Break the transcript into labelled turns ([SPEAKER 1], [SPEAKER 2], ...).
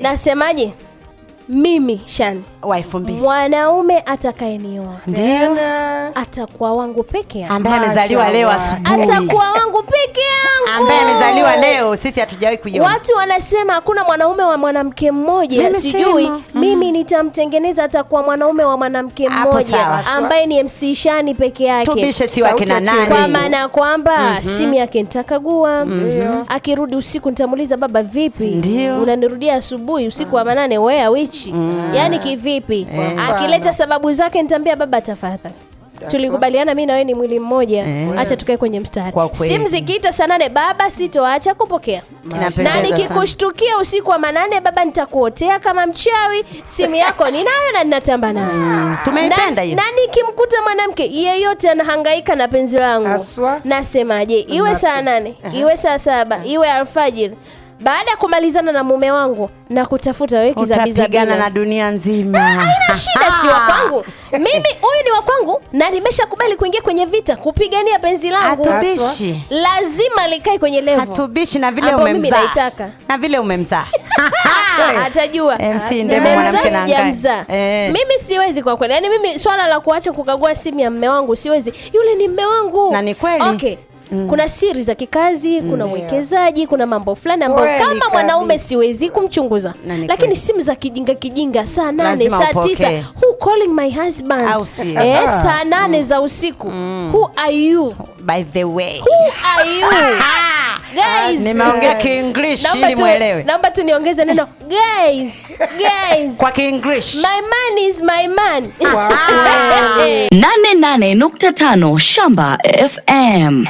[SPEAKER 1] Nasemaje? Mimi Shani,
[SPEAKER 2] wa 2000
[SPEAKER 1] mwanaume atakayenioa
[SPEAKER 2] ndio
[SPEAKER 1] atakuwa wangu peke yangu,
[SPEAKER 2] ambaye amezaliwa leo asubuhi,
[SPEAKER 1] atakuwa wangu peke yangu,
[SPEAKER 2] ambaye amezaliwa leo, sisi hatujawahi kuiona.
[SPEAKER 1] Watu wanasema hakuna mwanaume wa mwanamke mmoja,
[SPEAKER 2] Mimi
[SPEAKER 1] sijui
[SPEAKER 2] sema.
[SPEAKER 1] Mimi nitamtengeneza atakuwa mwanaume wa mwanamke
[SPEAKER 2] Hapo
[SPEAKER 1] mmoja
[SPEAKER 2] sawa.
[SPEAKER 1] ambaye ni MC Shani peke yake.
[SPEAKER 2] Tubishe si wake na
[SPEAKER 3] Sauti ya
[SPEAKER 2] nani.
[SPEAKER 1] Kwa maana ya kwamba simu yake nitakagua. Akirudi usiku nitamuuliza, baba vipi?
[SPEAKER 2] Ndio.
[SPEAKER 1] Unanirudia asubuhi usiku wa manane, wea wichi? Yaani kivipi? Akileta sababu zake nitaambia, baba tafadhali. Tulikubaliana mimi na wewe ni mwili mmoja, acha tukae kwenye mstari.
[SPEAKER 2] Kwa kweli.
[SPEAKER 1] Simu zikiita saa 8, baba sitoacha kupokea.
[SPEAKER 2] Inapendeza
[SPEAKER 1] Na
[SPEAKER 2] sana.
[SPEAKER 1] nikikushtukia usiku wa manane, baba nitakuotea kama mchawi. Simu yako ninayo na ninatamba nayo.
[SPEAKER 2] Tumeipenda hiyo.
[SPEAKER 1] Na nikimkuta mwanamke yeyote anahangaika na penzi langu,
[SPEAKER 3] Aswa.
[SPEAKER 1] nasemaje? Iwe saa 8, iwe saa 7, iwe alfajiri, baada ya kumalizana na mume wangu na kutafuta wewe
[SPEAKER 2] Utapigana
[SPEAKER 1] kizabizabina
[SPEAKER 2] na dunia nzima.
[SPEAKER 1] Haina shida, si wa kwangu mimi, huyu ni wa kwangu na nimeshakubali kuingia kwenye vita kupigania penzi langu.
[SPEAKER 2] Hatubishi.
[SPEAKER 1] Lazima likae kwenye level
[SPEAKER 2] Hatubishi na vile
[SPEAKER 1] ambayo mimi
[SPEAKER 2] umemzaa.
[SPEAKER 1] naitaka.
[SPEAKER 2] Na vile umemzaa.
[SPEAKER 1] Atajua
[SPEAKER 2] MC Ndemo mwanamke na
[SPEAKER 1] Nimemzaa,
[SPEAKER 2] angae.
[SPEAKER 1] sijamzaa.
[SPEAKER 2] Eh.
[SPEAKER 1] Mimi siwezi kwa kweli, yaani mimi swala la kuacha kukagua simu ya mme wangu siwezi. Yule ni mme wangu
[SPEAKER 2] Na ni kweli.
[SPEAKER 1] Okay. Kuna siri za kikazi, kuna mwekezaji, kuna mambo fulani ambayo
[SPEAKER 3] Kweli
[SPEAKER 1] kama mwanaume
[SPEAKER 3] kabisa.
[SPEAKER 1] siwezi kumchunguza,
[SPEAKER 2] Na ni
[SPEAKER 1] lakini
[SPEAKER 2] kweli.
[SPEAKER 1] simu za kijinga kijinga saa 8,
[SPEAKER 2] Lazima
[SPEAKER 1] saa
[SPEAKER 2] upokee.
[SPEAKER 1] 9, who calling my husband?
[SPEAKER 2] Au sio?
[SPEAKER 1] Saa 8 za usiku, who are you?
[SPEAKER 2] By the way.
[SPEAKER 1] Who are you? Guys,
[SPEAKER 2] Nimeongea Kienglish
[SPEAKER 1] naomba
[SPEAKER 2] ili
[SPEAKER 1] tu-
[SPEAKER 2] muelewe.
[SPEAKER 1] naomba tu niongeze neno guys, guys.
[SPEAKER 2] Kwa Kienglish.
[SPEAKER 1] My man is my man.
[SPEAKER 3] Kwa kweli.
[SPEAKER 4] 88.5 Shamba FM.